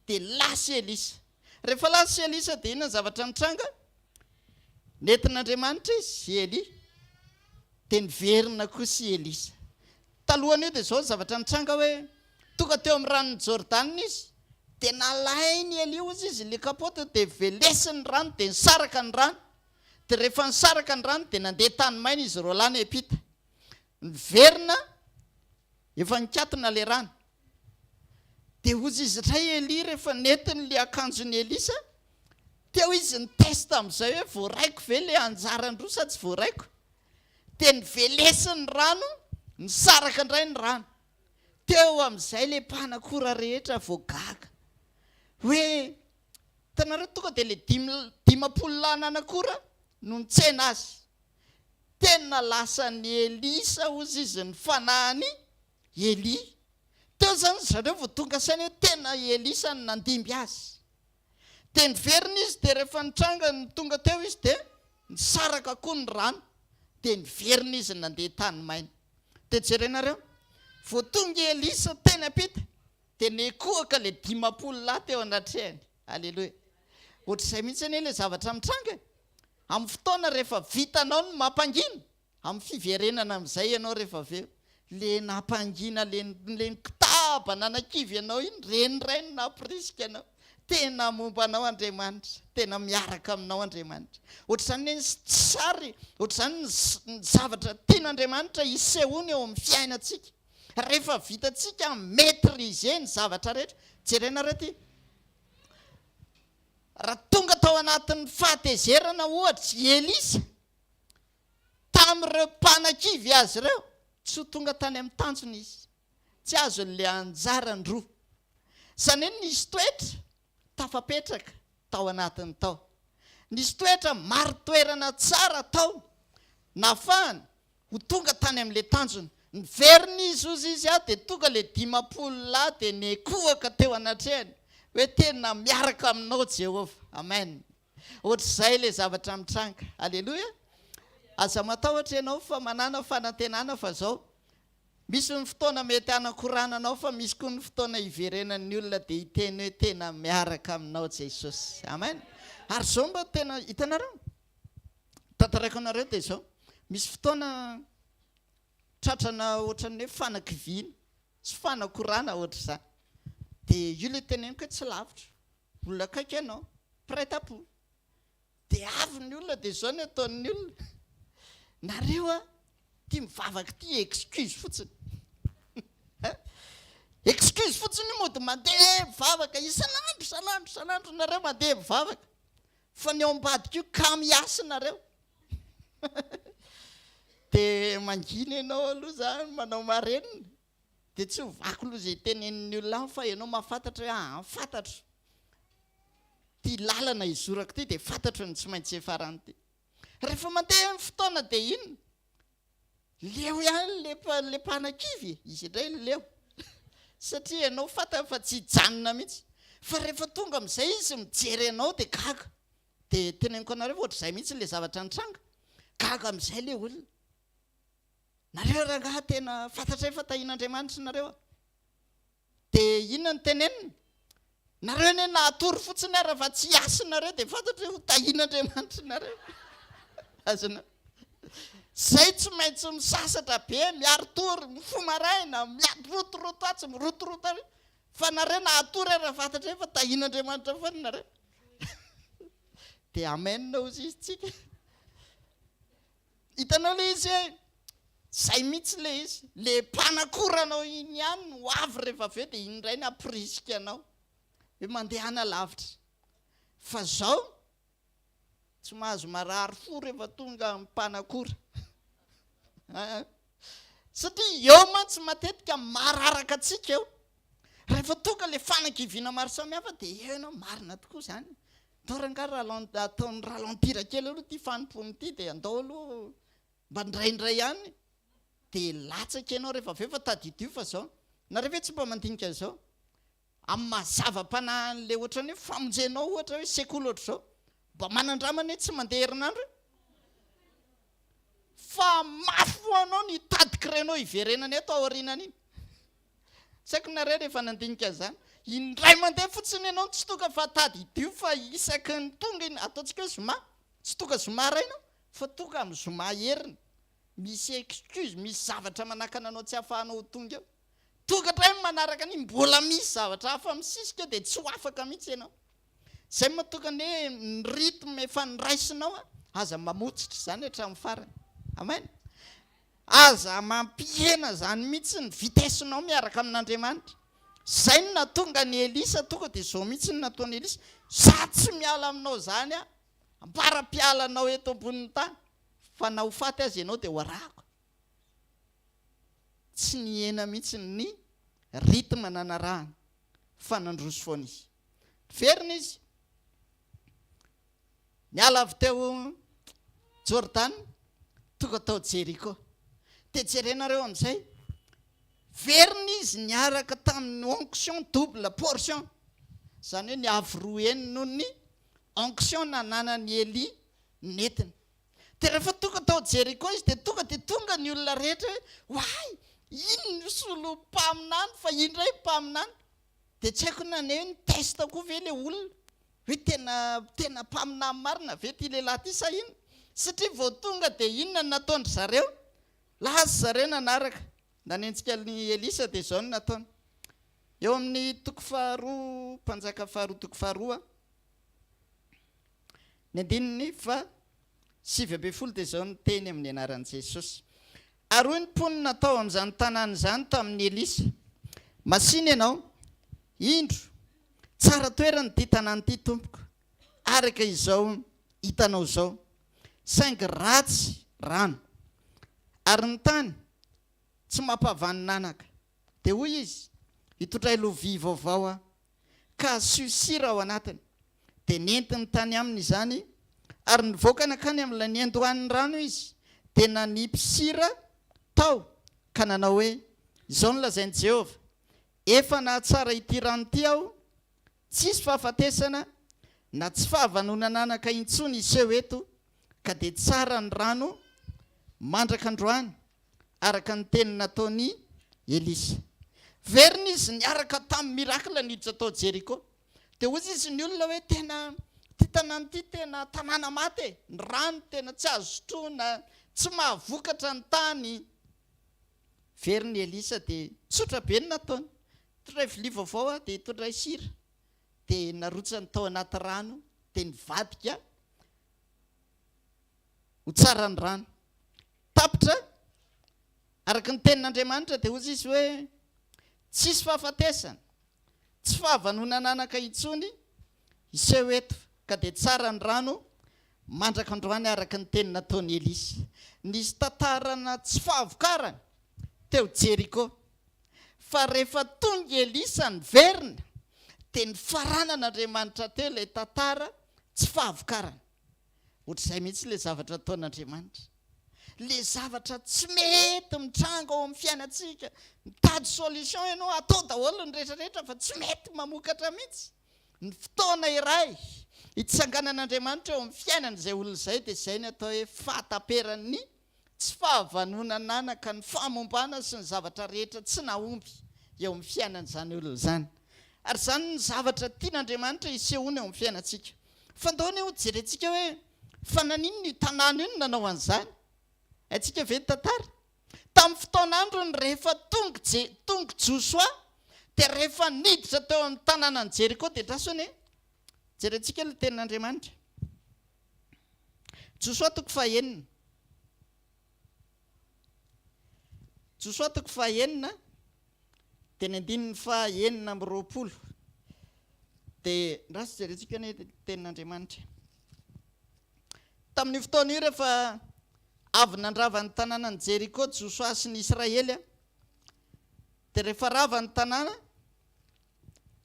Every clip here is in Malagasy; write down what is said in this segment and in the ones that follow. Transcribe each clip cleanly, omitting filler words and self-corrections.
Dia lasa i Elisa. Rehefa lasa i Elisa dia inona ny zavatra nitranga? Nentin'Andriamanitra izy, i Elia. Dia niverina kosa i Elisa. Talohan'io dia izao ny zavatra nitranga hoe, tonga teo amin'ny ranon'i Jordana izy, dia nalain'i Elia hozy izy ilay kapoty dia velesiny ny rano dia nisaraka ny rano. Dia rehefa nisaraka ny rano dia nandeha tany maina izy roalahy niampita. Niverina, efa nikatona ilay rano. Dia hozy izy indray Elia rehefa nentiny ilay akanjon'i Elisa, teo izy ni-test amin'izay hoe voaraiko ve ilay anjaran-droa sa tsy voaraiko. Dia novelesiny ny rano, nisaraka indray ny rano. Teo amin'izay ilay mpanakora rehetra vao gaga hoe hitanareo tonga dia ilay 50 lahy nanakora no nitsena azy. Tena lasan'i Elisa hozy izy ny fanahin'i Elia. Teo izany ry zareo vao tonga saina hoe tena i Elisa no nandimby azy. Dia niverina izy dia rehefa nitranga ny tonga teo izy dia nisaraka koa ny rano dia niverina izy nandeha tany maina. Dia jerenareo, vao tonga i Elisa teny am-pita dia nekohaka ilay 50 lahy teo anatrehany. Aleloia. Ohatr'izay mihitsy anie ilay zavatra mitranga e. Amin'ny fotoana rehefa vitanao ny mampangina, Amin'ny fiverenana amin'izay ianao rehefa avy eo, le nampangina, le le nikitaba nanakivy anao iny, ireny indray no nampirisika anao. Tena momba anao Andriamanitra, tena miaraka aminao Andriamanitra. Ohatr'izany ny sary, ohatr'izany ny zavatra tian'Andriamanitra hisehoany eo amin'ny fiainantsika. Rehefa vitantsika mi-maitriser ny zavatra rehetra, jerenareo ity, raha tonga tao anatin'ny fahatezerana ohatra i Elisa, Tamin'ireo mpanakivy azy ireo, tsy ho tonga tany amin'ny tanjona izy. Tsy azony ilay anjaran-droa. Izany hoe nisy toetra tafapetraka tao anatiny tao. Nisy toetra marin-toerana tsara tao nahafahany ho tonga tany amin'ilay tanjona. Niverina izy, hozy izy, dia tonga ilay 50 lahy dia nikohaka teo anatrehany hoe tena miaraka aminao Jehovah. Amen. Ohatr'izay ilay zavatra mitranga. Aleloia! Aza matahotra ianao fa manàna fanantenana fa zao, misy ny fotoana mety hanakorana anao fa misy koa ny fotoana hiverenan'ny olona dia hiteny hoe tena miaraka aminao Jesosy. Amen! Ary zao mba tena, hitanareo? Tantaraiko anareo dia zao, misy fotoana tratrana ohatran'ny hoe fanakiviana sy fanakorana ohatr'izany. Dia io ilay teneniko hoe tsy lavitra. Olona akaiky ianao, mpiray tampo. Dia avy ny olona dia izao ny ataon'ny olona. Nareo a, ity mivavaka ity excuse fotsiny. Excuse fotsiny io mody mandeha mivavaka isan'andro, isan'andro, isan'andro nareo mandeha mivavaka. Fa ny ao ambadika io kamo hiasa nareo. Dia mangina ianao aloha izany manao marenina. Dia tsy ho vaky loha izay tenenin'ny olona any fa ianao mahafantatra hoe aa fantatro ity lalana izorako ity dia fantatro ny tsy maintsy hiafaran'ity. Rehefa mandeha ny fotoana dia inona? Leo ihany le le mpanakivy e, izy indray no leo. Satria ianao fantany fa tsy hijanona mihitsy. Fa rehefa tonga amin'izay izy mijery anao dia gaga. Dia teneniko anareo fa ohatr'izay mihitsy ilay zavatra nitranga. Gaga amin'izay ilay olona. Nareo rangaha tena fantatray fa tahian'Andriamanitra nareo a! Dia inona no teneniny? Nareo anie nahatory fotsiny ara fa tsy hiasa nareo dia fantatro hoe ho tahian'Andriamanitra nareo. Azonao? Zay tsy maintsy misasatra be, miari-tory, mifoha maraina, mirotoroto atsy, mirotoroto ary, fa nareo nahatory ara fantatray fa tahian'Andriamanitra foana nareo. Dia amen hozy izy tsika. Hitanao ilay izy hoe zay mihitsy ilay izy, le mpanakora anao iny ihany no avy rehefa avy eo dia iny indray no hampirisika anao hoe mandehana lavitra. Fa zao tsy mahazo marary fo rehefa tonga ny mpanakora. Satria eo mantsy matetika mararaka antsika eo. Rehefa tonga ilay fanakiviana maro samihafa dia eo ianao, marina tokoa izany. Ndao rangahy ralent ataony ralentir kely aloha ity fanompoana ity dia andao aloha mba indraindray ihany dia latsaka ianao rehefa avy eo fa tadidio fa zao. Nareo ve tsy mba mandinika an'izao? Amin'ny maha zava-panahy an'ilay ohatran'ny hoe famonjenao ohatra hoe sekoly ohatr'izao, mba manandramana hoe tsy mandeha herinandro io? Fa mafy ho anao ny hitady créneau hiverenana eto aorianan'iny. Tsy haiko nareo rehefa nandinika an'izany. Indray mandeha fotsiny ianao no tsy tonga fa tadidio fa isaky ny tonga iny, ataontsika hoe zoma, tsy tonga zoma haraina fa tonga amin'ny zoma heriny. Misy excuse, misy zavatra manakana anao tsy ahafahanao ho tonga eo. Tonga indray ny manaraka an'iny, mbola misy zavatra hafa misisika eo dia tsy ho afaka mihitsy ianao. Izay no mahatonga ny hoe ny rythme efa noraisinao, aza mamotsitra izany hatramin'ny farany. Amen. Aza mampihena izany mihitsy ny vitesse-nao miaraka amin'Andriamanitra. Izay no nahatonga an'i Elisa tonga dia izao mihitsy no nataon'i Elisa, Za tsy miala aminao izany aho, ambara-pialanao eto ambonin'ny tany, fa na ho faty aza ianao dia ho arahako. Tsy nihena mihitsy ny rythme nanarahany fa nandroso foana izy. Niverina izy. Niala avy teo Jordana, tonga tao Jeriko. Dia jerenareo amin'izay, verina izy niaraka tamin'ny onction double portion, izany hoe ny avo roa heny noho ny onction nananan'i Elia nentiny. Dia rehefa tonga tao Jeriko izy, dia tonga dia tonga ny olona rehetra hoe, Oay, iny no solo mpaminany fa iny indray mpaminany. Dia tsy haiko na ny test koa ve ilay olona. Hoe tena tena mpaminany marina ve ity lehilahy ity sa inona? Satria vao tonga dia inona no nataon-dry zareo? Lasa zareo nanaraka, nanenjika an'i Elisa dia izao no nataony. Eo amin'ny toko faharoa, Mpanjaka faharoa toko faharoa, ny andininy faha 19 dia izao no teny amin'ny anaran'i Jesosy. Ary hoy ny mponina tao amin'izany tanàna izany tamin'i Elisa, Masìna ianao, indro, tsara toerana ity tanàna ity, tompoko, araka izao hitanao izao, saingy ratsy rano, ary ny tany tsy mampavanon'anaka. Dia hoy izy, Itondray lovia vaovao aho, ka asio sira ao anatiny. Dia nentiny tany aminy izany, ary nivoaka nankany amin'ilay niandohan'ny rano izy, dia nanipy sira tao, ka nanao hoe, Izao no lazain'i Jehovah, 'Efa nahatsara ity rano ity aho, tsy hisy fahafatesana na tsy fahavanonan'anaka intsony hiseho eto, ka dia tsara ny rano mandraka androany, araka ny teny nataon'i Elisa. Verina izy niaraka tamin'ny miracle niditra tao Jeriko. Dia hoy izy ny olona hoe tena ity tanàna ity tena tanàna maty e, ny rano tena tsy azo sotroina, tsy mahavokatra ny tany. Verina i Elisa dia tsotra be ny nataony. Tondray vilia vaovao aho dia tondray sira. Dia narotsany tao anaty rano dia nivadika ho tsara ny rano. Tapitra, araka ny tenin'Andriamanitra dia hoy izy hoe tsisy fahafatesana, tsy fahavanonan'anaka intsony hiseho eto ka dia tsara ny rano mandraka androany araka ny teny nataon'i Elisa. Nisy tantarana tsy fahavokarana teo Jeriko fa rehefa tonga i Elisa niverina dia nifaranan'Andriamanitra teo ilay tantara tsy fahavokarana. Ohatr'izay mihitsy ilay zavatra ataon'Andriamanitra. Ilay zavatra tsy mety mitranga ao amin'ny fiainantsika. Mitady solution ianao, atao daholo ny rehetra rehetra fa tsy mety mamokatra mihitsy. Ny fotoana iray hitsanganan'Andriamanitra eo amin'ny fiainan'izay olona izay dia izay ny atao hoe fahataperan'ny tsy fahavanonan'anaka, ny famombana sy ny zavatra rehetra tsy nahomby eo amin'ny fiainan'izany olona izany. Ary izany no zavatra tian'Andriamanitra hisehoana eo amin'ny fiainantsika. Fa ndao anie ho jerentsika hoe fa naninona io tanàna io no nanao an'izany? Haintsika ve ny tantara? Tamin'ny fotoan'androny rehefa tonga Je, tonga Josoa dia rehefa niditra teo amin'ny tanànan'i Jeriko dia andraso anie, jerentsika ilay tenin'Andriamanitra. Josoa toko fahenina. Josoa toko fahenina dia ny andininy faha 26. Dia andraso jerentsika anie tenin'Andriamanitra. Tamin'io fotoana io rehefa avy nandrava ny tanànan'i Jeriko Josoa sy ny Israely, dia rehefa rava ny tanàna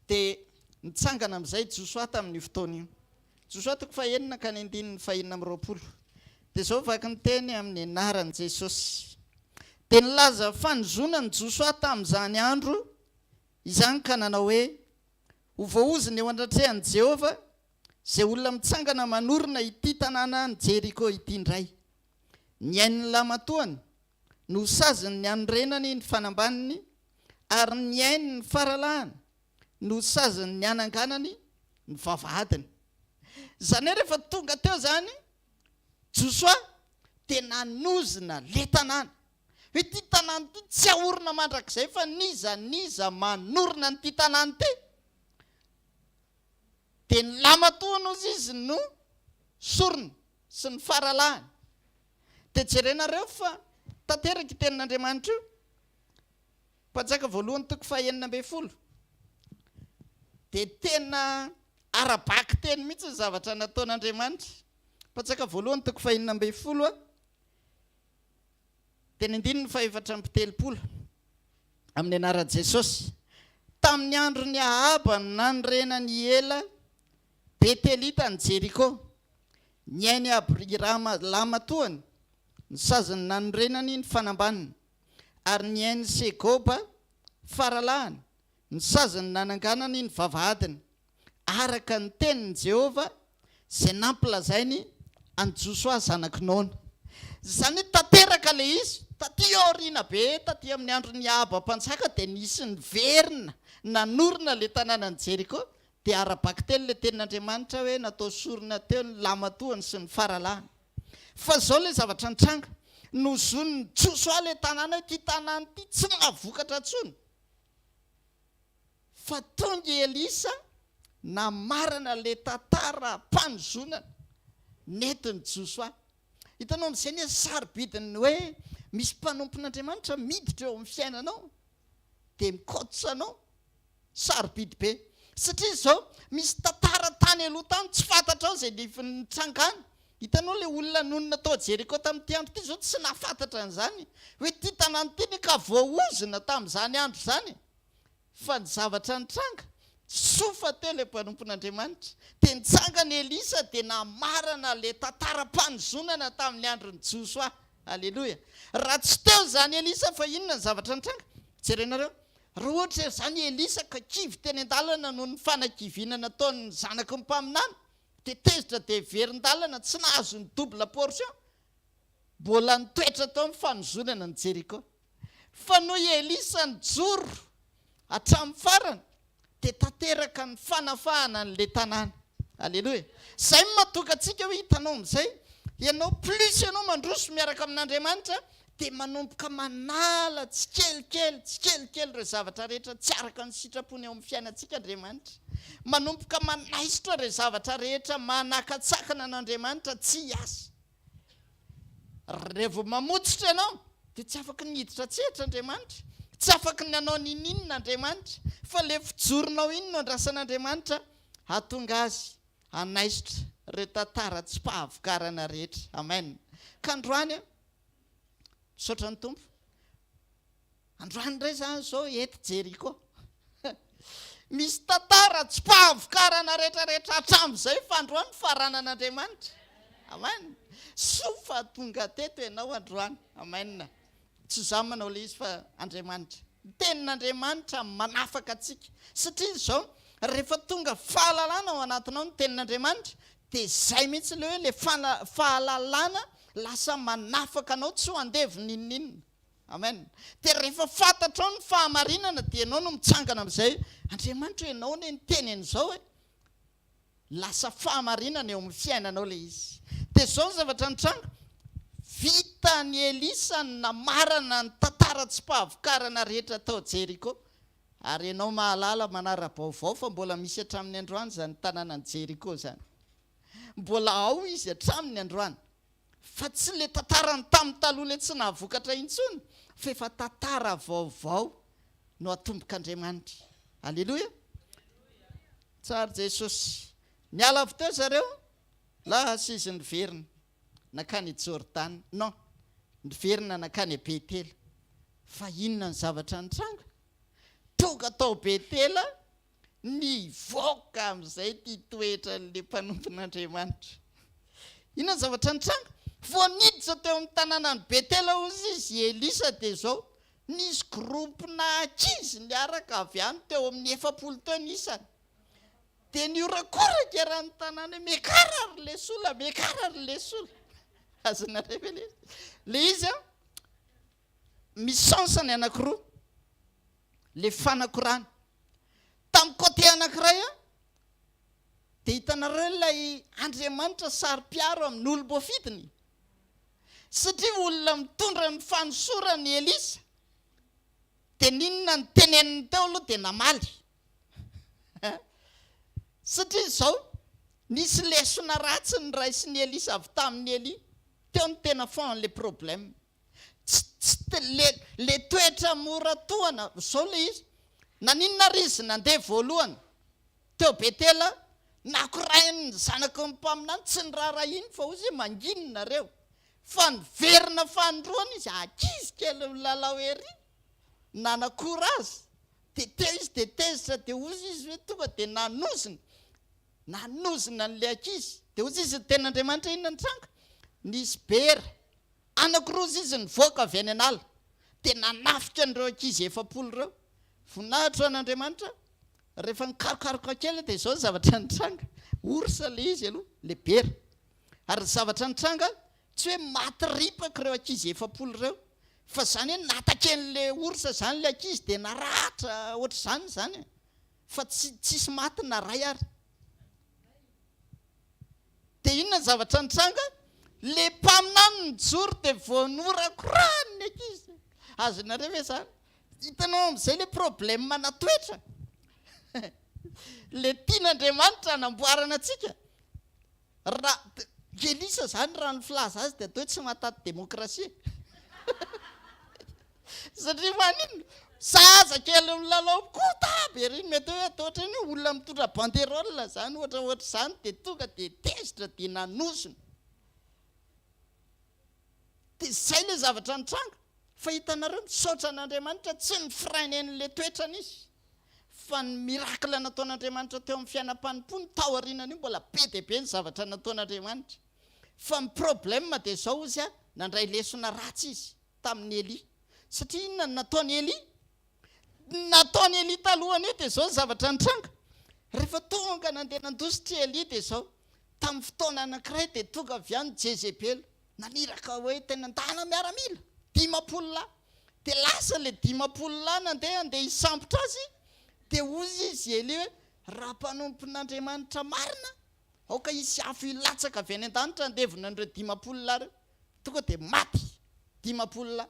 Dia nitsangana amin'izay Josoa tamin'io fotoana io. Josoa toko fahenina ka ny andininy fahenina amby 20. Dia izao vaky ny teny amin'ny anaran'i Jesosy. Dia nilaza fanozonana Josoa tamin'izany andro izany ka nanao hoe, Ho voaozona eo anatrehan'i Jehovah izay olona mitsangana manorina ity tanànan'i Jeriko ity indray. Ny ain'ny lahimatoany no saziny ny hanorenany ny fanambaniny, ary ny ainy ny faralahany No sazin'ny hananganany ny vavahadiny. Izany hoe rehefa tonga teo izany Josoa dia nanozona le tanàna. Hoe ity tanàna ity tsy haorina mandrakizay fa n'iza n'iza manorina an'ity tanàna ity dia ny lamatoany hozy izy no sorona sy ny faralahiny. Dia jerenareo fa tanteraka io tenin'Andriamanitra io. Mpanjaka voalohany toko faha 16. Dia tena ara-bakiteny mihitsy ny zavatra nataon'Andriamanitra. Mpanjaka voalohany toko faha 16 dia ny andininy faha 34. Amin'ny anaran'i Jesosy. Tamin'ny andron'i Ahaba no nanorenan'i Hiela Betelita an'i Jeriko. Ny ain'i Abirama lahimatoany, ny sazin'ny nanorenany ny fanambaniny. Ary ny ain'i Segoba faralahiny, ny sazin'ny nananganany ny vavahadiny, araka ny tenin'i Jehovah izay nampilazainy an'i Josoa zanak'i Nona. Izany hoe tanteraka ilay izy. Tatỳ aoriana be, tatỳ amin'ny andron'i Ahaba mpanjaka, dia nisy niverina nanorina ilay tanànan'i Jeriko, dia ara-bakiteny ilay tenin'Andriamanitra hoe natao sorona teo ny lahimatoany sy ny faralahiny. Fa izao ilay zavatra nitranga, nozonin'i Josoa ilay tanàna hoe ity tanàna ity tsy mahavokatra intsony. Fa tonga i Elisa namarana ilay tantaram-panozonana nentin'i Josoa. Hitanao amin'izay ny hasarobidin'ny hoe misy mpanompon'Andriamanitra miditra eo amin'ny fiainanao dia mi-coach anao. Sarobidy be. Satria izao, misy tantara tany aloha tany tsy fantatrao izay nitrangany. Hitanao ilay olona nonina tao Jeriko tamin'ity andro ity izao tsy nahafantatra an'izany. Hoe ity tanàna ity anie ka voaozona tamin'izany andro izany. Fa ny zavatra nitranga, soa fa teo ilay mpanompon'Andriamanitra. Dia nitsangana Elisa dia namarana ilay tantaram-panozonana tamin'ny andron'i Josoa. Aleloia. Raha tsy teo izany Elisa fa inona ny zavatra nitranga? Jerenareo. Raha ohatra izany i Elisa ka kivy teny an-dalana noho ny fanakiviana nataon'ny zanaky ny mpaminany, dia tezitra dia verin-dalana tsy nahazo ny double portion, mbola nitoetra tao ny fanozonana an'i Jeriko. Fa noho i Elisa nijoro hatramin'ny farany, dia tanteraka ny fanafahana an'ilay tanàna. Aleloia. Izay no mahatonga antsika hoe hitanao amin'izay, ianao plus ianao mandroso miaraka amin'Andriamanitra dia manomboka manala tsikelikely tsikelikely ireo zavatra rehetra tsy araka ny sitrapony eo amin'ny fiainantsika Andriamanitra. Manomboka manaisotra ireo zavatra rehetra manakatsakana an'Andriamanitra tsy hiasa. Rehefa mamotsitra ianao dia tsy afaky ny hiditra an-tsehatra Andriamanitra, tsy afaky ny hanao n'inon'inona Andriamanitra, fa ilay fijoronao iny no andrasan'Andriamanitra hahatonga azy hanaisotra ireo tantara tsy fahavokarana rehetra. Amen. Ka androany, misaotra ny Tompo. Androany indray izany izao eto Jeriko. Misy tantara tsy fahavokarana rehetrarehetra hatramin'izay fa androany faranan'Andriamanitra. Amen. Soa fa tonga teto ianao androany. Amen. Tsy izaho manao ilay izy fa Andriamanitra. Ny tenin'Andriamanitra manafaka antsika. Satria izao, rehefa tonga fahalalana ao anatinao ny tenin'Andriamanitra, dia izay mihitsy ilay hoe ilay fahalalana lasa manafaka anao tsy ho andevo n'inon'inona. Amen. Dia rehefa fantatrao ny fahamarinana dia ianao no mitsangana amin'izay, Andriamanitra o ianao anie niteny an'izao e. Lasa fahamarinana eo amin'ny fiainanao ilay izy. Dia izao ny zavatra nitranga, vitan'i Elisa ny namarana ny tantara tsy fahavokarana rehetra tao Jeriko. Ary ianao mahalala manara-baovao fa mbola misy hatramin'ny androany izany tanànan'i Jeriko izany. Mbola ao izy hatramin'ny androany. Fa tsy le tantarany tamin'ny taloha le tsy nahavokatra intsony fa efa tantara vaovao no atombok'Andriamanitra. Aleloia! Tsara Jesosy. Niala avy teo zareo, lasa izy niverina nankany Jordana, non, niverina nankany Betela. Fa inona ny zavatra nitranga? Tonga tao Betela Nivoaka amin'izay ity toetran'ilay mpanompon'Andriamanitra. Inona ny zavatra nitranga? Vao niditra teo amin'ny tanànan'i Betela hozy izy, i Elisa, dia izao, nisy groupe-na ankizy niaraka avy any, teo amin'ny 40 teo ny isany. Dia nihorakoraka eran'ny tanàna hoe, Miakara ry lesola, miakara ry lesola. Azonareo ve ilay izy? Ilay izy an, misy sens ny anankiroa. Ilay fanakorana. Tamin'ny côté anankiray an, dia hitanareo ilay Andriamanitra saro-piaro amin'ny olom-boafidiny. Satria olona mitondra ny fanosorana i Elisa, dia n'inona no teneniny teo aloha dia namaly. Satria izao, nisy lesona ratsy noraisin'i Elisa avy tamin'i Elia. Teo no tena fond an'ilay problème. Tsy, tsy, le, le toetra mora tohana, izao ilay izy, naninona ary izy nandeha voalohany teo Betela, nakorain'ny zanaky ny mpaminany, tsy niraharahiany fa hoy izy hoe manginy nareo. Fa niverina fanindroany izy, ankizy kely milalao ery, nanakora azy, dia teo izy dia tezitra, dia hoy izy hoe tonga dia nanozona, nanozona an'ilay ankizy, dia hoy izy ny tenin'Andriamanitra inona nitranga? Nisy bera anankiroa hoy izy nivoaka avy any an'ala, dia nanafika an'ireo ankizy 40 ireo. Voninahitra ho an'Andriamanitra, rehefa nikarokaroka kely dia izao ny zavatra nitranga, ours ilay izy aloha, ilay bera. Ary ny zavatra nitranga, tsy hoe maty ripaka ireo ankizy 40 ireo, fa izany hoe nataken'ilay ours izany ilay ankizy dia naratra ohatr'izany izany e! Fa tsy tsisy maty na ray ary. Dia inona ny zavatra nitranga? Ilay mpaminany nijoro dia voanorakorahany ny ankizy. Azonareo ve izany? Hitanao amin'izay ilay problème na toetra? Ilay tian'Andriamanitra hanamboarana antsika. Raha Elisa zany raha ny filaza azy dia atao hoe tsy mahataty demokrasia satria maninona? Zaza kely milalao kotaba ery mety hoe atao ohatran'ny hoe olona mitondra banderole zany ohatra ohatr'izany dia tonga dia tezitra dia nanozona. Dia zay ilay zavatra nitranga. Fa hitanareo misaotra an'Andriamanitra tsy ni-freiner-n'ilay toetrany izy. Fa ny miracle nataon'Andriamanitra teo amin'ny fiainam-panompoany tao aorianan'io mbola be dia be ny zavatra nataon'Andriamanitra. Fa ny problème dia izao hozy a, nandray lesona ratsy izy tamin'i Elia. Satria inona no nataon'i Elia? Ny nataon'i Elia talohan'io dia izao ny zavatra nitranga. Rehefa tonga nandeha nandositra i Elia dia izao, tamin'ny fotoana anankiray dia tonga avy any Jezebela, naniraka hoe tena ndana miaramila, 50 lahy. Dia lasa ilay 50 lahy nandeha handeha hisambotra azy, dia hoy izy Elia hoe, Raha mpanompon'Andriamanitra marina, aoka hisy afo hilatsaka avy any an-danitra handevona an'ireo 50 lahy ireo. Tonga dia maty 50 lahy.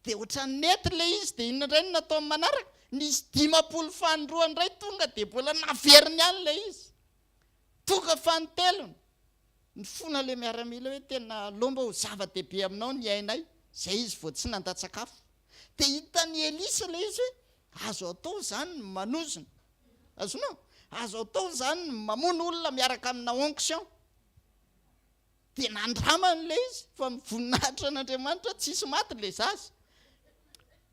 Dia ohatran'ny nety ilay izy, dia inona indray no nataony manaraka? Nisy 50 fanindroany indray tonga dia mbola naveriny ihany ilay izy. Tonga fanintelony. Nifona ilay miaramila hoe tena aleo mba ho zava-dehibe aminao ny ainay, izay izy vao tsy nandatsak'afo. Dia hitan'i Elisa ilay izy hoe azo atao izany ny manozona. Azonao? Azo atao izany ny mamono olona miaraka amina onction. Dia nandramany ilay izy fa ny voninahitra an'Andriamanitra tsisy maty ilay zaza.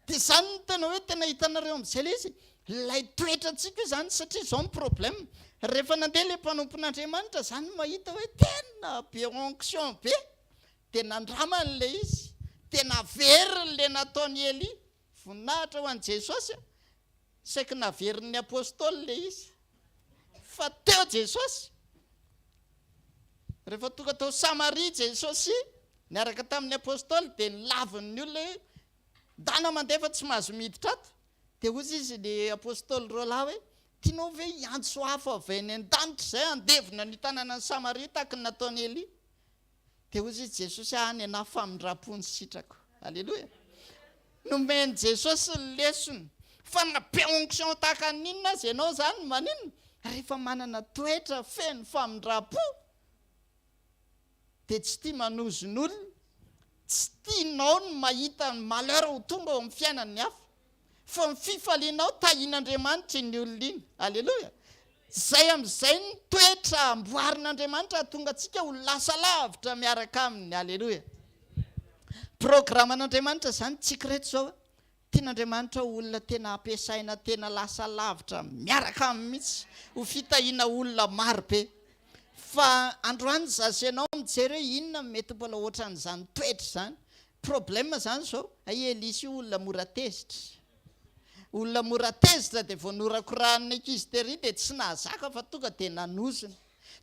Dia izany no tena hoe tena hitanareo amin'izay ilay izy. Ilay toetrantsika io izany satria izao ny problème. Rehefa nandeha ilay mpanompon'Andriamanitra izany mahita hoe tena be onction be. Dia nandramany ilay izy. Dia naveriny ilay nataon'i Elia. Voninahitra ho an'i Jesosy a! Saiky naverin'ny apostoly ilay izy. Fa teo Jesosy. Rehefa tonga tao Samaria Jesosy niaraka tamin'ny apostoly dia nilavin'ny olona hoe ndana mandeha fa tsy mahazo miditra ato. Dia hoy izy ny apostoly roalahy hoe tianao ve hiantso afo avy any an-danitra izay handevona ny tanànan'i Samaria tahaka ny nataon'i Elia? Dia hoy izy Jesosy ahy ny anà famindram-po ny sitrako. Aleloia. Nomen'i Jesosy ny lesona. Fa na be onction tahaka ny inona aza ianao izany, maninona? Rehefa manana toetra feno famindram-po, dia tsy tia manozon'olona, tsy tianao ny mahita ny malheur ho tonga ao amin'ny fiainan'ny hafa. Fa ny fifalianao tahian'Andriamanitra iny olona iny. Aleloia! Izay amin'izay ny toetra amboarin'Andriamanitra hahatonga antsika ho lasa lavitra miaraka Aminy. Aleloia! Programan'Andriamanitra izany tsika ireto izao. Tian'Andriamanitra ho olona tena ampiasaina tena lasa lavitra miaraka Aminy mihitsy, ho fitahiana olona maro be. Fa androany izaho sy ianao mijery hoe inona no mety mbola ohatran'izany toetra izany. Problème zany zao, hay Elisa io olona mora tezitra. Olona mora tezitra dia vao norakorahan'ny ankizy tery dia tsy nahazaka fa tonga dia nanozona.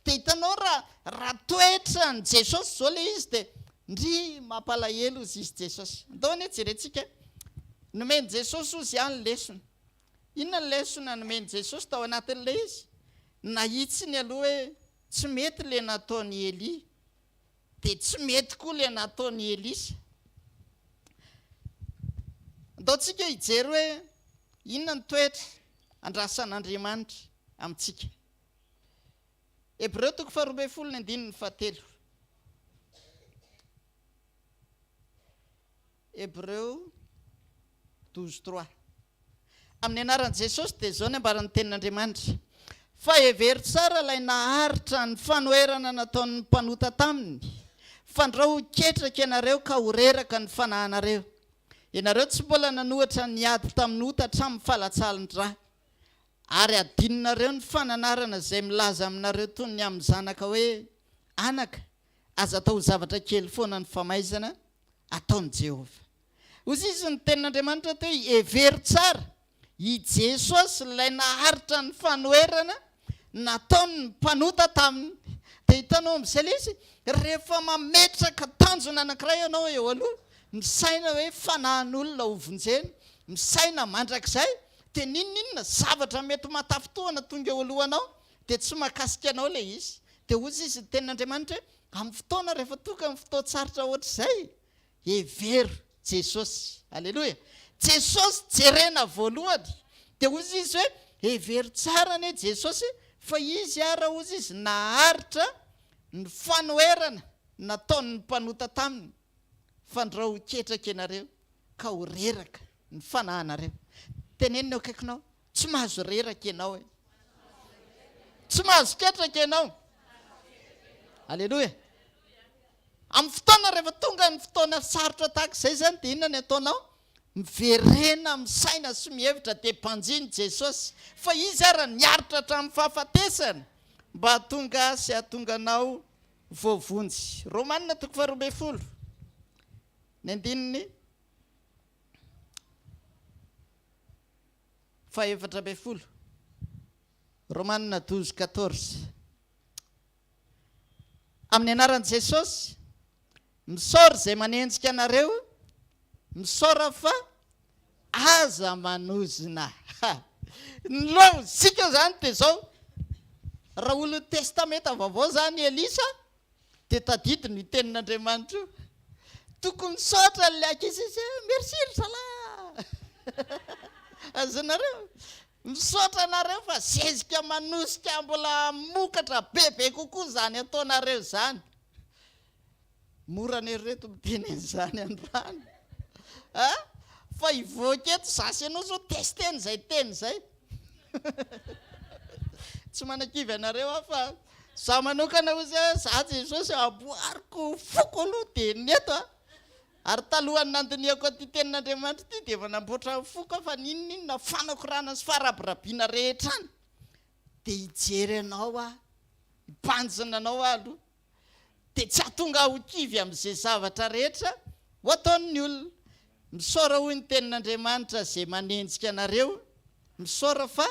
Dia hitanao raha raha toetran'i Jesosy zao ilay izy dia ndry mampalahelo ozy izy Jesosy. Andao anie jerentsika. Nomen'i Jesosy ozy ihany lesona. Inona ny lesona nomen'i Jesosy tao anatin'ilay izy? Nahitsiny aloha hoe tsy mety ilay nataon'i Elia, dia tsy mety koa ilay nataon'i Elisa. Andao tsika hijery hoe inona ny toetra andrasan'Andriamanitra amintsika. Hebreo toko faharoa ambin'ny folo ny andininy fahatelo. Hebreo 12 3. Amin'ny anaran'i Jesosy dia izao ny ambaran'ny tenin'Andriamanitra, Fa hevero tsara ilay naharitra ny fanoherana nataon'ny mpanota taminy, fandrao ho ketraka ianareo ka ho reraka ny fanahinareo. Ianareo tsy mbola nanohatra ny ady tamin'ny ota hatramin'ny falatsalin-dra. Ary adinonareo ny fananarana izay milaza aminareo toy ny amin'ny zanaka hoe, Anaka, aza atao ho zavatra kely foana ny famaizana ataon'i Jehovah. Hoy izy ny tenin'Andriamanitra teo hoe, Hevero tsara, i Jesosy ilay naharitra ny fanoherana nataon'ny mpanota taminy. Dia hitanao amin'izay ilay izy, rehefa mametraka tanjona anankiray ianao eo aloha, misaina hoe fanahin'olona ho vonjena, misaina mandrakizay, dia n'inon'inona zavatra mety mahatafintohina tonga eo alohanao, dia tsy mahakasika anao ilay izy. Dia hoy izy ny tenin'Andriamanitra hoe, amin'ny fotoana rehefa tonga ny fotoan-tsarotra ohatr'izay, Hevero Jesosy. Aleloia. Jesosy jerena voalohany. Dia hozy izy hoe, hevero tsara anie Jesosy fa Izy ara hozy izy naharitra ny fanoherana nataon'ny mpanota taminy, fandrao ho ketraka ianareo ka ho reraka ny fanahinareo. Teneno ny eo akaikinao, tsy mahazo reraka ianao e. Tsy mahazo ketraka ianao. Aleloia. Amin'ny fotoana rehefa tonga ny fotoana sarotra tahaka izay izany dia inona ny ataonao? Miverena misaina sy mihevitra dia banjino Jesosy fa Izy ara niaritra hatramin'ny fahafatesana mba hahatonga sy hahatonga anao voavonjy. Romana toko faharoa ambin'ny folo ny andininy faha-14. Romana 12 14. Amin'ny anaran'i Jesosy, misaora izay manenjika anareo, misaora fa aza manozona. Ny lojika izany dia izao, raha olon'ny Testamenta Vaovao izany Elisa, dia tadidiny io tenin'Andriamanitra io. Tokony misaotra an'ilay ankizy izy, merci ry zalahy. Azonareo? Misaotra anareo fa zezika manosika mbola hamokatra bebe kokoa izany ataonareo izany. Mora anie ry reto miteny an'izany androany a! Fa hivoaka eto za sy ianao zao testena izay teny izay. Tsy manakivy anareo aho fa za manokana ozy a, za Jesosy amboariko foko aloha dia ny eto a. Ary talohan'ny nandinihako an'ity tenin'Andriamanitra ity dia efa namboatra ny foko aho fa n'inon'inona fanakorana sy farabirabiana rehetra any dia hijery anao aho, hibanjina anao aho aloha, dia tsy hahatonga ahy ho kivy amin'izay zavatra rehetra ho ataon'ny olona. Misaora hoy ny tenin'Andriamanitra izay manenjika anareo, misaora fa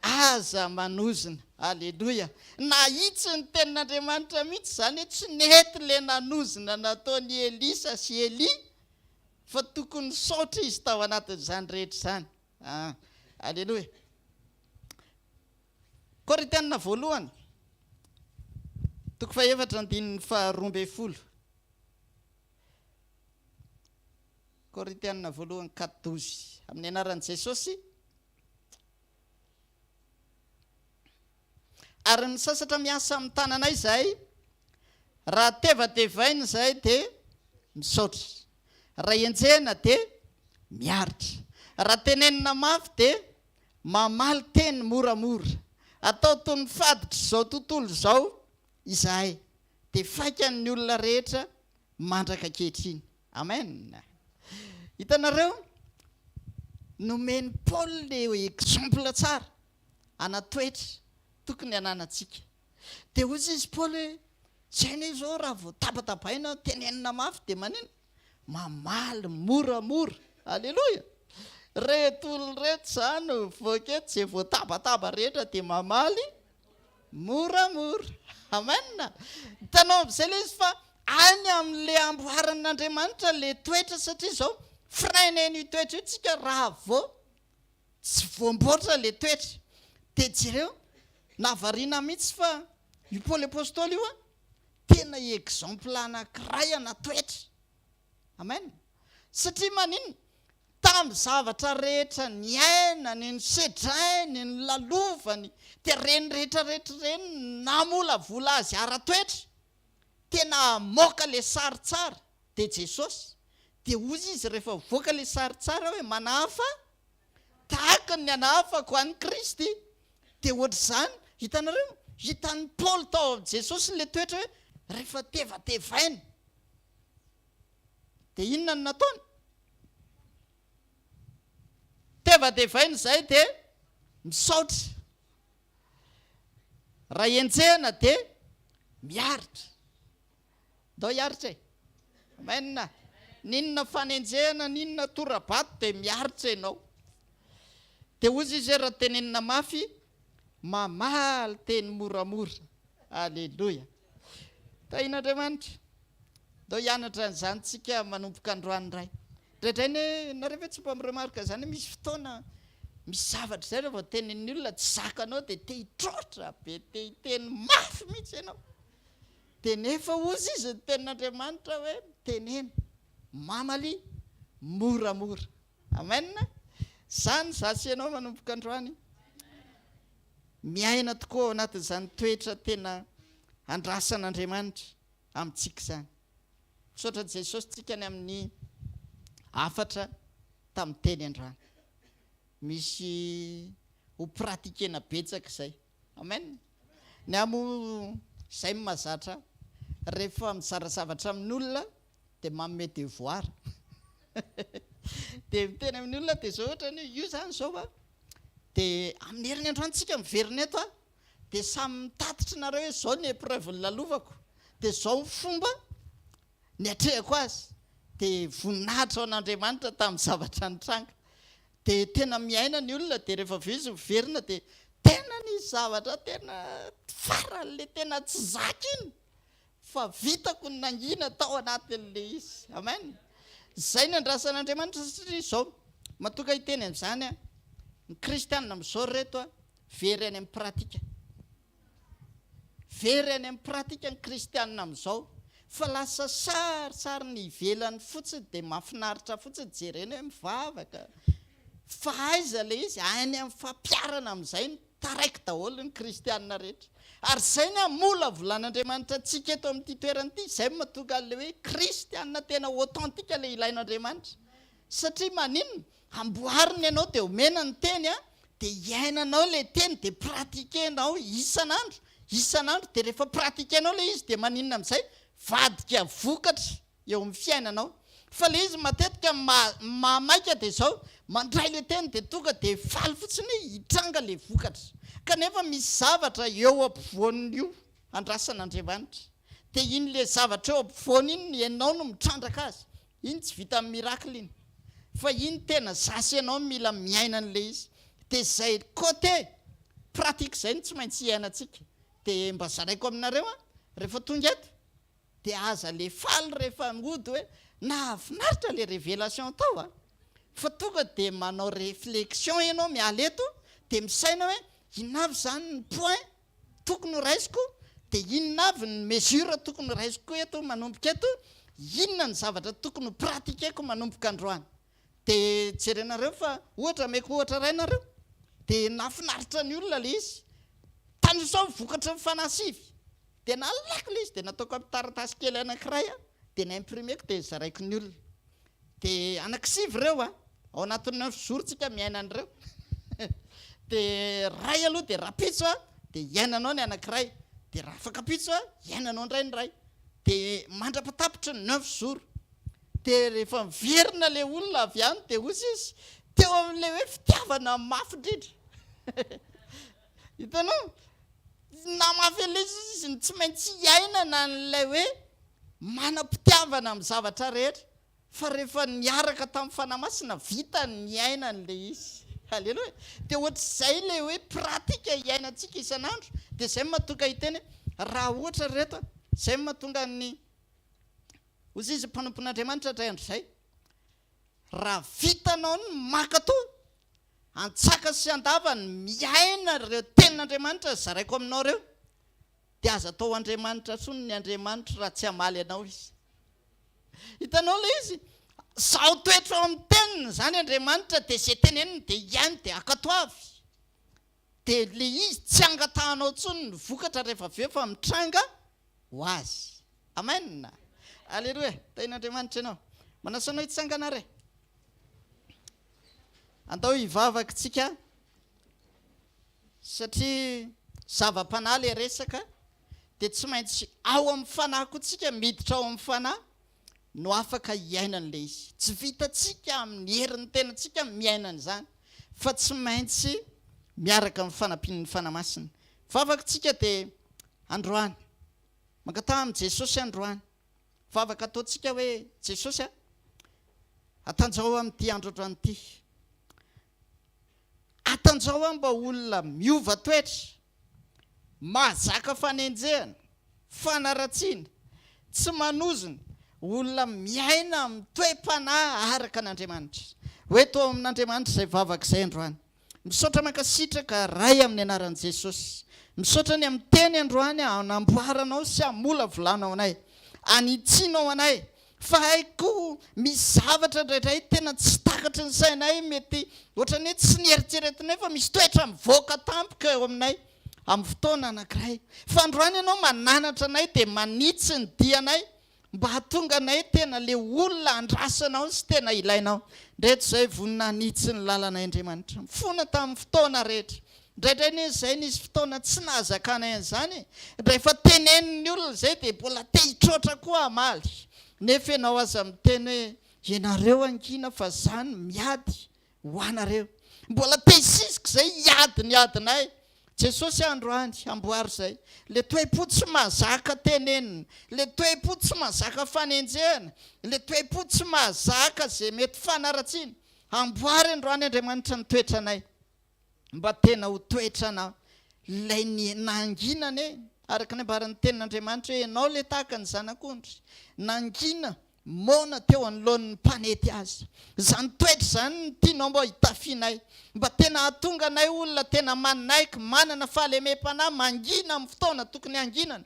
Aza manozona. Aleloia. Nahitsy ny tenin'Andriamanitra mihitsy izany hoe tsy nety ilay nanozona nataon'i Elisa sy Elia fa tokony nisaotra izy tao anatin'izany rehetra izany. Ah, aleloia. Korintianina voalohany, toko fahefatra andininy faharoa ambin'ny folo. Korintianina voalohany 4 12. Amin'ny anaran'i Jesosy. Ary ny sasatra miasa amin'ny tananay izahay, raha tevatevaina izahay dia misaotra, raha enjehina dia miaritra, raha tenenina mafy dia mamaly teny moramora. Atao toy ny faditr'izao tontolo izao izahay, dia faikan'ny olona rehetra mandraka ankehitriny. Amen. Hitanareo? Nomen'i Paoly le exemple tsara ana toetra tokony hananantsika. Dia hoy izy Paoly hoe, zay anie izao raha vao tabatabaina, tenenina mafy dia manina? Mamaly moramora. Aleloia! Reto olona reto izany mivoaka eto, izay voatabataba rehetra dia mamaly Moramora. Amen. Hitanao amin'izay ilay izy fa any amin'ilay amboaran'Andriamanitra ilay toetra satria izao freiner-n'io toetra io tsika raha vao. Tsy voamboatra le toetra. Dia jereo, nahavariana mihitsy fa io Paoly Apostoly io an, tena exemple anankiray ana toetra. Amen. Satria maninona? Tamin'ny zavatra rehetra niainany, nosedrainy, nolalovany, dia ireny rehetra rehetra ireny no namolavola azy ara-toetra. Tena hamoaka ilay sary tsara dia Jesosy. Dia hoy izy rehefa mivoaka ilay sary tsara hoe manahafa tahaka ny anahafako an'i Kristy. Dia ohatr'izany, hitanareo? Hitan'i Paoly tao amin'i Jesosy ilay toetra hoe rehefa tevatevaina. Dia inona no nataony? Tevatevaina izay dia misaotra. Raha enjehina dia miaritra. Ndao hiaritra e. Amen. N'inona fanenjehana, n'inona tora-bato dia miaritra ianao. Dia hozy izy hoe raha tenenina mafy, mamaly teny moramora. Aleloia. Tahin'Andriamanitra. Ndao hianatra an'izany tsika manomboka androany indray. Indraindray anie, nareo ve tsy mba mi-remarque izany hoe misy fotoana, misy zavatra izay raha vao tenenin'ny olona tsy zakanao dia te hitroatra be, te hiteny mafy mihitsy ianao. Dia nefa hozy izy ny tenin'Andriamanitra hoe mitenena, mamalia, moramora. Amen. Izany izaho sy ianao manomboka androany. Miaina tokoa ao anatin'izany toetra tena andrasan'Andriamanitra amintsika izany. Misaotra an'i Jesosy tsika ny amin'ny hafatra tamin'ny teny androany. Misy ho pratiquena betsaka izay. Amen. Ny ahy moa izay no mahazatra ahy. Rehefa mizara zavatra amin'olona dia manome devoir. Dia miteny amin'ny olona dia izao ohatra ny hoe io izany izao a, dia amin'ny heriny androany tsika miverina eto a, dia samy mitatitra nareo hoe izao ny épreuve nolalovako, dia izao ny fomba niatrehako azy, dia voninahitra ho an'Andriamanitra tamin'ny zavatra nitranga. Dia tena miaina ny olona dia rehefa avy eo izy miverina dia tena nisy zavatra tena faran'ilay tena tsy zaka iny fa vitako ny nangina tao anatin'ilay izy. Amen. Izay ny andrasan'Andriamanitra satria izao matoka hiteny an'izany aho, ny kristianina amin'izao ry reto a, very any amin'ny pratika. Very any amin'ny pratika ny kristianina amin'izao fa lasa sarisary ny ivelany fotsiny dia mahafinaritra fotsiny jerena hoe mivavaka fa aiza ilay izy? Any amin'ny fampiharana amin'izay no taraiky daholo ny kristianina rehetra. Ary izay ny hamolavolan'Andriamanitra antsika eto amin'ity toerana ity, izay no mahatonga an'ilay hoe kristianina tena authentique ilay ilain'Andriamanitra. Satria maninona? Amboarina ianao dia omena ny teny a, dia iainanao ilay teny dia pratiquer-nao isan'andro, isan'andro, dia rehefa pratiquer-nao ilay izy dia maninona amin'izay? Vadika vokatra eo amin'ny fiainanao. Fa ilay izy matetika maha-maika dia izao, mandray ilay teny dia tonga dia faly fotsiny hoe hitranga ilay vokatra. Kanefa misy zavatra eo ampovoan'io andrasan'Andriamanitra. Dia iny ilay zavatra eo ampovoany iny ianao no mitrandraka azy. Iny tsy vitan'ny miracle iny fa iny tena za sy ianao mila miaina an'ilay izy dia izay côté pratique izay no tsy maintsy hiainantsika dia mba zaraiko aminareo an rehefa tonga eto dia aza le faly rehefa mody hoe nahafinaritra le révélation tao an fa tonga dia manao réflexion ianao miala eto dia misaina hoe inona avy izany ny point tokony ho raisiko, dia inona avy ny mesure tokony ho raisiko eto manomboka eto, inona ny zavatra tokony ho pratiquer-ko manomboka androany. Dia jerenareo fa ohatra ameko ohatra iray nareo, dia nahafinaritra ny olona ilay izy, tanisao ny vokatry ny fanahy sivy, dia nalaiko ilay izy dia nataoko amin'ny taratasy kely anankiray aho, dia ni-imprimer-ko dia nozaraiko ny olona. Dia anankisivy ireo a, ao anatin'ny neuf jours tsika miaina an'ireo. Dia iray aloha dia rahampitso a, dia iainanao ny anankiray, dia rahafakampitso a, iainanao indray ny iray. Dia mandra-patapitry ny neuf jours. Dia rehefa miverina ilay olona avy any dia hozy izy, teo amin'ilay hoe fitiavana mafy indrindra. Hitanao? Namafy an'ilay izy izy ny tsy maintsy iainana an'ilay hoe manam-pitiavana amin'ny zavatra rehetra, fa rehefa niaraka tamin'ny Fanahy Masina, vita ny niaina an'ilay izy. Aleloia! Dia ohatr'izay ilay hoe pratique iainantsika isan'andro, dia izay no mahatonga hiteny hoe raha ohatra ry reto a, izay no mahatonga ny, hoy izy mpanompon'Andriamanitra indray andro izay, raha vitanao ny mankatò, antsaka sy andavany miaina ireo tenin'Andriamanitra zaraiko aminao ireo, dia aza atao Andriamanitra intsony ny Andriamanitro raha tsy hamaly anao Izy. Hitanao ilay izy? Zaho toetra ao amin'ny teniny izany Andriamanitra dia izay teneniny dia hihaino dia ankatoavy. Dia ilay izy tsy angatahanao intsony ny vokatra rehefa avy eo fa mitranga ho azy. Amen! Aleloia! Tahin'Andriamanitra ianao. Manasa anao hitsangana re. Andao hivavaka tsika satria zava-panahy ilay resaka dia tsy maintsy ao amin'ny fanahy koa tsika miditra ao amin'ny fanahy no afaka hiaina an'ilay izy. Tsy vitantsika amin'ny herin'ny tenantsika miaina an'izany fa tsy maintsy miaraka amin'ny fanampian'ny Fanahy Masina. Vavaka tsika dia androany, mangataha amin'i Jesosy androany. Vavaka ataontsika hoe, Jesosy a, atanjao amin'ity andro androany ity. Atanjao aho mba olona miova toetra, mahazaka fanenjehana, fanaratsiana, tsy manozona, olona miaina amin'ny toe-panahy araka an'Andriamanitra. Ho eto ao amin'Andriamanitra izay vavaka izay androany. Misaotra mankasitraka Ray amin'ny anaran'i Jesosy. Misaotra ny amin'ny teny androany hanamboaranao sy hamolavolanao anay, hanitsianao anay Fa haiko misy zavatra indraindray tena tsy takatry ny sainay, mety ohatran'ny hoe tsy nieritreretinay fa misy toetra mivoaka tampoka eo aminay amin'ny fotoana anankiray. Fa androany ianao mananatra anay dia manitsy ny dianay mba hahatonga anay tena le olona andrasanao sy tena ilainao. Ndreto izay vonona hanitsy ny lalanay Andriamanitra. Mifona tamin'ny fotoana rehetra. Indraindray anie izay nisy fotoana tsy nahazakanay an'izany e! Rehefa tenenin'ny olona izay dia mbola te hitroatra koa hamaly. Nefa ianao aza miteny hoe ianareo angina fa za no miady ho anareo. Mbola te hisisika izay hiady ny adinay. Jesosy androany amboary izay. Le toe-po tsy mahazaka tenenina, le toe-po tsy mahazaka fanenjehana, le toe-po tsy mahazaka izay mety fanaratsiana. Amboary androany Andriamanitra ny toetranay. mba tena ho toetrana ilay nangina anie, araka ny ambaran'ny tenin'Andriamanitra hoe ianao ilay tahaka ny zanak'ondry, nangina moana teo anoloan'ny mpanety azy. Izany toetra izany no tianao mba hitafianay, mba tena hahatonga anay olona tena manaiky, manana fahalemem-panahy, mangina amin'ny fotoana tokony hanginana.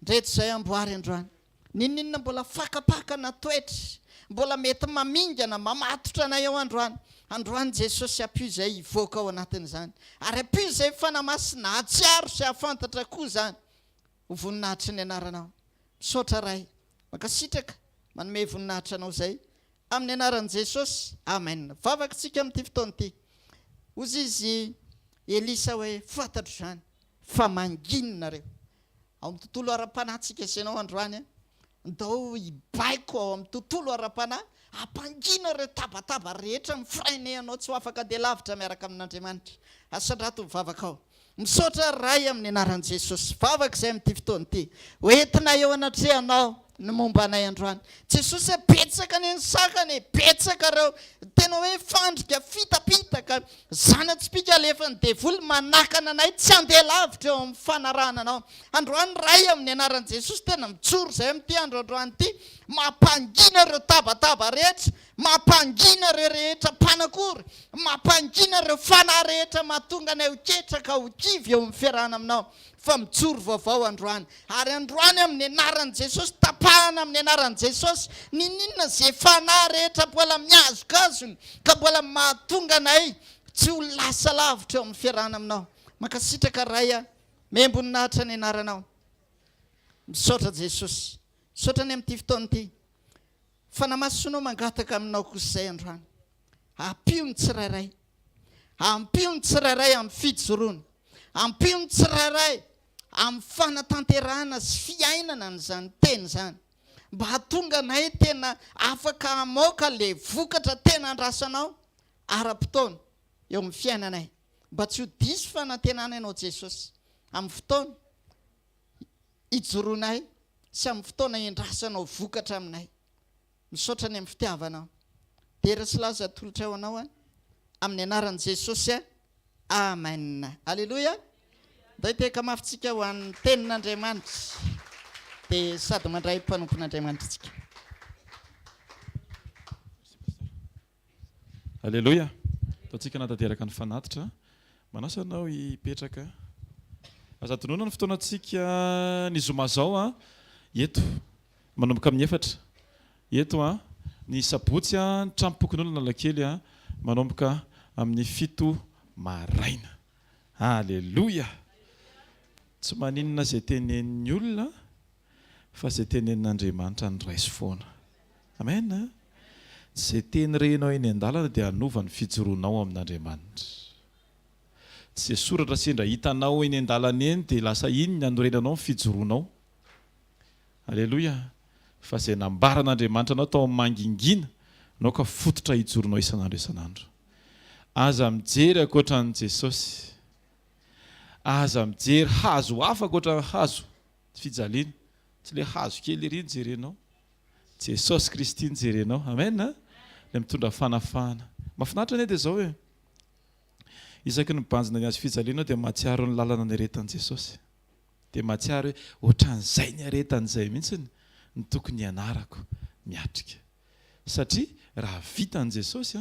Ndreto izay amboary androany. N'inon'inona mbola fakapakana toetra, mbola mety mamingana, mamatotra anay ao androany. Androany Jesosy ampio izay hivoaka ao anatin'izany. Ary ampio izay Fanahy Masina hahatsiaro sy hahafantatra koa izany. Ho voninahitry ny anaranao. Misaotra Ray. Mankasitraka manome voninahitra anao izay. Amin'ny anaran'i Jesosy. Amen. Vavaka tsika amin'ity fotoana ity. Hozy izy Elisa hoe fantatro izany. Fa manginy nareo. Ao amin'ny tontolo ara-panahintsika sy ianao androany an, ndao hibaiko ao amin'ny tontolo ara-panahy, hampangina ireo tabataba rehetra mi-freiner anao tsy ho afaka handeha lavitra miaraka amin'Andriamanitra. Asandrato ny vavakao. Misaotra Ray amin'ny anaran'i Jesosy. Vavaka izay amin'ity fotoana ity. Ho entinay eo anatrehanao ny momba anay androany. Jesosy a, betsaka anie ny sakana e, betsaka ireo tena hoe fandrika, fitapitaka, Zana-tsipìka alefan'ny devoly manakana anay tsy handeha lavitra eo amin'ny fanarahana anao. Androany Ray amin'ny anaran'i Jesosy tena mijoro izay amin'ity andro androany ity, mampangina ireo tabataba rehetra, mampangina ireo rehetra mpanakory, mampangina ireo fanahy rehetra mahatonga anay ho ketraka, ho kivy eo amin'ny fiarahana aminao. Fa mijoro vaovao androany. Ary androany amin'ny anaran'i Jesosy, tapahana amin'ny anaran'i Jesosy, ninoninona ze fanahy rehetra mbola mihazokazona ka mbola mahatonga anay tsy ho lasa lavitra eo amin'ny fiarahana aminao. Mankasitraka Ray a, memboninahitra ny anaranao. Misaotra Jesosy. Misaotra ny amin'ity fotoana ity. Fanahy Masina mangataka aminao kosa izay androany. Ampio ny tsirairay. Ampio ny tsirairay amin'ny fijoroana. Ampio ny tsirairay amin'ny fanatanterahana sy fiainana an'izany teny izany. Mba hahatonga anay tena afaka hamoaka ilay vokatra tena andrasanao ara-potoana eo amin'ny fiainanay. Mba tsy ho diso fanantenana ianao Jesosy amin'ny fotoana ijoroanay sy amin'ny fotoana iandrasanao vokatra aminay. Misaotra ny amin'ny fitiavanao. Dera sy laza atolotray ho anao an. Amin'ny anaran'i Jesosy an. Amen. Aleloia. Ndao hitehaka mafy tsika ho an'ny tenin'Andriamanitra. Dia sady mandray mpanompon'Andriamanitra tsika. Aleloia. Ataontsika hanatanteraka ny fanatitra. Manasa anao hipetraka. Aza adinoina ny fotoanantsika ny zoma izao an, eto manomboka amin'ny efatra. Eto an, ny sabotsy an, tranom-pokonolona Analakely an, manomboka amin'ny fito maraina. Aleloia! Tsy maninona izay tenenin'ny olona fa izay tenenin'Andriamanitra no raiso foana. Amen a! Tsy izay teny renao eny an-dalana dia hanova ny fijoroanao amin'Andriamanitra. Tsy izay soratra sendra hitanao eny an-dalana eny dia lasa iny ny hanorenanao ny fijoroanao. Aleloia! Fa izay nambaran'Andriamanitra anao tao amin'ny mangingina no aoka fototra hijoronao isan'andro isan'andro. Aza mijery ankoatra an'i Jesosy. Aza mijery hazo hafa ankoatra ny hazo fijaliana. Tsy ilay hazo kely ery no jerenao. Jesosy Kristy no jerenao. Amen a! Ilay mitondra fanafahana. Mahafinaritra anie dia izao e. Isaky ny mibanjina ny hazo fijaliana aho dia mahatsiaro ny lalana niaretan'i Jesosy. Dia mahatsiaro hoe ohatran'izay niaretany izay mihitsy no tokony hianarako miatrika. Satria raha vitan'i Jesosy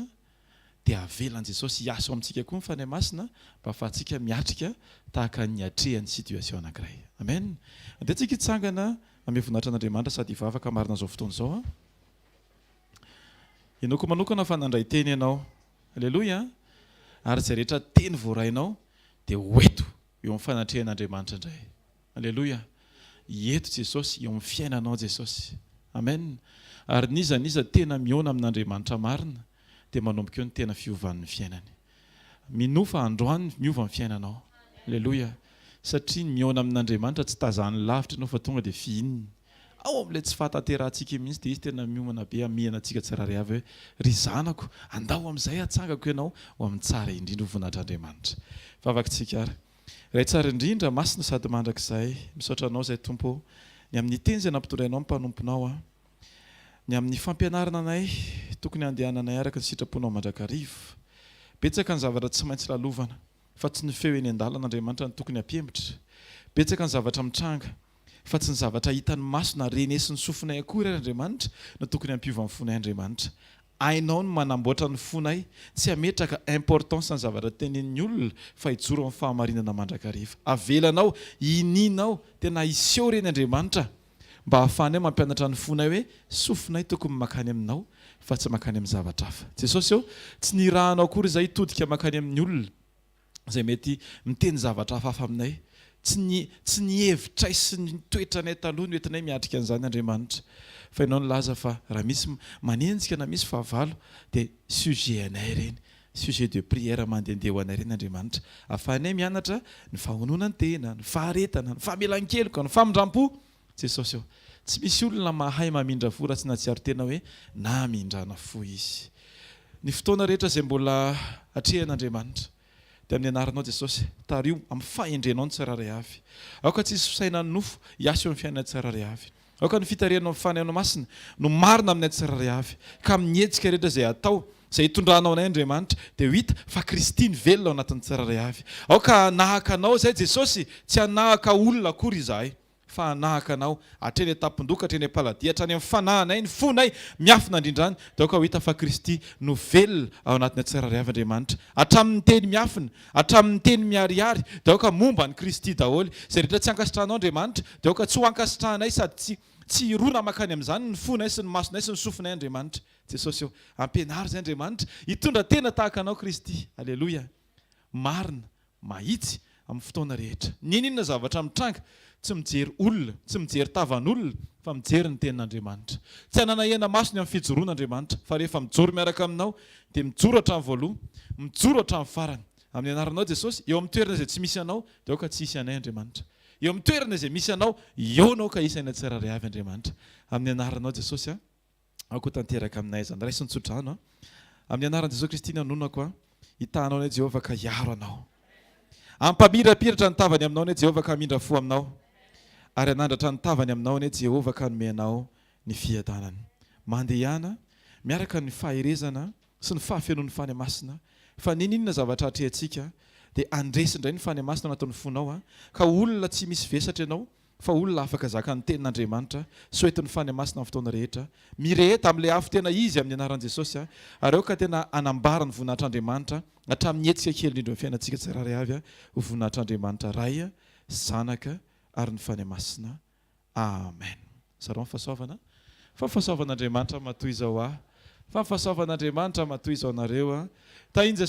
dia avelan'i Jesosy hiasa ao amintsika koa ny Fanahy Masina mba ahafahantsika miatrika tahaka ny niatrehany situation anankiray. Amen. Andeha tsika hitsangana hamehy voninahitra an'Andriamanitra sady hivavaka marina izao fotoana izao. Inoako manokana fa nandray teny ianao. Aleloia. Ary izay rehetra teny voarainao dia ho eto eo amin'ny fanatrehan'Andriamanitra indray. Aleloia! Eto Jesosy, eo amin'ny fiainanao Jesosy. Amen! Ary n'iza n'iza tena mihaona amin'Andriamanitra marina dia manomboka eo ny tena fiovan'ny fiainany. Minoa fa androany miova ny fiainanao. Aleloia! Satria ny mihaona amin'Andriamanitra tsy tazany lavitra ianao fa tonga dia fihininy. Ao amin'ilay tsy fahatanterahantsika mihitsy dia Izy tena miomana be hamihana antsika tsirairay avy hoe, Ry zanako, andao amin'izay hatsangako ianao ho amin'ny tsara indrindra ho voninahitr'Andriamanitra. Vavakitsika ary. Ray tsara indrindra, masina sady mandrakizay, misaotra Anao izay Tompo ô, ny amin'ny teny izay nampitondrainao ny mpanomponao aho, ny amin'ny fampianarana anay tokony handehananay araka ny sitraponao mandrakariva. Betsaka ny zavatra tsy maintsy lalovana, fa tsy ny feo eny an-dalana Andriamanitra no tokony hampihemotra. Betsaka ny zavatra mitranga, fa tsy ny zavatra hitan'ny maso na renesin'ny sofinay akory ary Andriamanitra no tokony hampiova ny fonay Andriamanitra. Hainao ny manamboatra ny fonay, tsy hametraka importance ny zavatra tenenin'ny olona fa hijoro amin'ny fahamarinana mandrakariva. Avelanao, inianao, tena hiseho ireny Andriamanitra mba hahafahanay mampianatra ny fonay hoe sofinay tokony mankany aminao fa tsy mankany amin'ny zavatra hafa. Jesosy ô, tsy nirahanao akory izahay hitodika mankany amin'ny olona. izay mety miteny zavatra hafahafa aminay. Tsy ny tsy ny hevitray sy ny toetranay taloha no entinay miatrika an'izany Andriamanitra. Fa Ianao nilaza fa raha misy manenjika na misy fahavalo dia sujet anay ireny, sujet de prière mandehandeha ho anay ireny Andriamanitra. Ahafahanay mianatra ny fahononan-tena, ny faharetana, ny famelan-keloka, ny famindram-po. Jesosy ô! Tsy misy olona mahay mamindra fo raha tsy nahatsiaro tena hoe namindrana fo izy. Ny fotoana rehetra izay mbola atrehan'Andriamanitra, dia amin'ny anaranao Jesosy, tariho amin'ny fahendrenao ny tsirairay avy. Aoka tsy hisy fisainan'ny nofo hiasa eo amin'ny fiainanay tsirairay avy. Aoka ny fitarihanao amin'ny Fanahinao Masina no marina aminay tsirairay avy, ka amin'ny hetsika rehetra izay atao, izay hitondranao anay Andriamanitra, dia ho hita fa Kristy no velona ao anatin'ny tsirairay avy. Aoka hanahaka Anao izahay Jesosy, tsy hanahaka olona akory izahay. Fa hanahaka anao, hatreny an-tampon-doha ka hatreny am-paladia, hatrany amin'ny fanahinay, ny fonay, miafina indrindra any, dia aoka ho hita fa Kristy no velona ao anatinay tsirairay avy Andriamanitra. Hatramin'ny teny miafina, hatramin'ny teny miharihary, dia aoka momba an'i Kristy daholo. Izay rehetra tsy ankasitrahanao Andriamanitra, dia aoka tsy ho ankasitrahanay sady tsy tsy hirona mankany amin'izany ny fonay sy ny masonay sy ny sofinay Andriamanitra. Jesosy ô, ampianaro izay Andriamanitra, hitondra tena tahaka Anao Kristy. Aleloia. Marina. Mahitsy amin'ny fotoana rehetra. N'inon'inona zavatra mitranga, tsy mijery olona, tsy mijery tavan'olona, fa mijery ny Tenin'Andriamanitra. Tsy hanana hena-maso ny amin'ny fijoroana Andriamanitra, fa rehefa mijoro miaraka aminao, dia mijoro hatramin'ny voalohany, mijoro hatramin'ny farany. Amin'ny anaranao Jesosy, eo amin'ny toerana izay tsy misy anao, dia aoka tsy hisy anay Andriamanitra. Eo amin'ny toerana izay misy anao, eo no aoka hisy anay tsirairay avy Andriamanitra. Amin'ny anaranao Jesosy a. Aoka ho tanteraka aminay izany. Raiso ny tsodrano a. Amin'ny anaran'i Jesosy Kristy no anonako a. Hitahanao anie Jehovah ka hiaro anao. Hampamirapiratra ny tavany aminao anie Jehovah ka hamindra fo aminao. Ary hanandratra ny tavany aminao anie Jehovah ka hanome anao ny fiadanany. Mandehana miaraka ny faherezana sy ny fahafenoan'ny Fanahy Masina fa n'inon'inona zavatra atrehantsika dia handresy indray ny Fanahy Masina ao anatin'ny fonao a. Ka olona tsy misy vesatra ianao. Fa olona afaka zakan'ny tenin'Andriamanitra sy hoentin'ny Fanahy Masina amin'ny fotoana rehetra. Mireheta amin'ilay afo tena izy amin'ny anaran'i Jesosy ary aoka tena hanambara ny voninahitr'Andriamanitra hatramin'ny hetsika kely indrindra eo amin'ny fiainantsika tsirairay avy ho voninahitr'Andriamanitra Ray, Zanaka ary ny Fanahy Masina. Amen. Zarao ny fahasoavana. Fa ny fahasoavan'Andriamanitra matoa izao ahy. Fa ny fahasoavan'Andriamanitra matoa izao anareo. Tahin'i Jesosy.